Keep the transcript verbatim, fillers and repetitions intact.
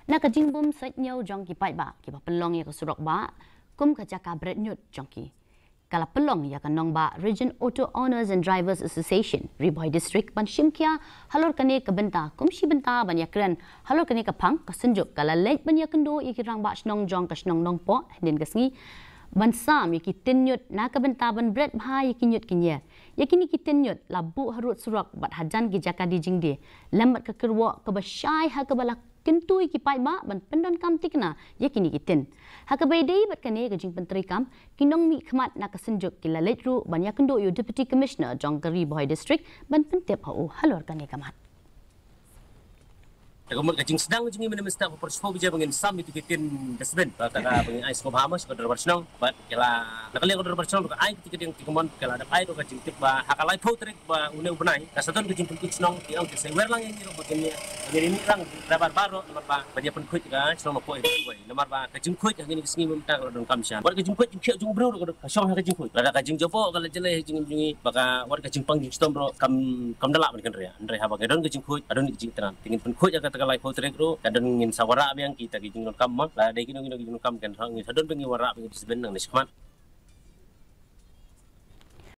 Na ka jingbym sait ñiew jong ki paidbah kiba pynlong ïa ka surok bah kum ka jaka bret ñiut jong ki, ka la pynlong ïa ka nongbah Region Auto Owners and Drivers Association Ri Bhoi District ban shim khia halor kane ka bynta. Kum shi bynta ban ïakren halor kane ka phang, ka Synjuk ka la leit ban ïakynduh ïa ki rangbah shnong jong ka shnong Nongpoh hynnin ka sngi ban sam ïa ki tin ñiut na ka bynta ban bret bha ïa ki ñiut ki ñier. Ïa kine ki tin ñiut la buh harud surok bad hajan ki jaka die jingdie lem bad ka kyrwoh kaba shai ha kaba la kyntu ïa ki paidbah ban pyndonkam thikna ïa kine ki tin. Ha kaba ïadei bad kane ka jingpyntreikam, ki nongmihkhmat na ka Synjuk ki la leit ruh ban ïakynduh ïa u Deputy Commissioner jong ka Ri Bhoi District ban pyntip ha u halor kane ka mat. Te ka mut ka jingsdang jong ngi mynne mynstep ha por shiphew baje ba ngin sam ïa ki tin dustbin. Ba ka ba ngin ai sngewbha mo sha ka dorbar shnong. Bad ki la, na ka liang ka dorbar shnong ruh ka ai ki tin ki mon, ki la dep ai ruh ka jingtip ba ha ka laiphew tarik ba une u bnai ka sa don ka jingpynkhuid shnong, ki ong ki sa wer lang ïa ngi ruh ba kin ïa, ba ngin ïa mih lang driver baroh namar ba ban ïa pynkhuid ka shnong Nongpoh ïa ka Ri Bhoi. Namar ba ka jingkhuid ha kine ki sngi mynta ka la donkam shisha. Wat ka jingkhuid jingkhiah jong u briew ruh ka dei ka shong ha ka jingkhuid. Lada ka jingjop ka la jlei ha jingim jong ngi, ba ka, wat ka jingpang jingshitom ruh kam, kam da lah ban kynriah. Hynrei haba ka don ka jingkhuid ka don ka jingthrang. Te ngin pynkhuid ha kata ka laiphew tarik ruh, ka don, ngin sa wanrah biang kita ki jingdonkam mo. Lada dei kino kino ki jingdonkam kan, ngin sa don biang, ngin wanrah biang ki dustbin nangne shakhmat.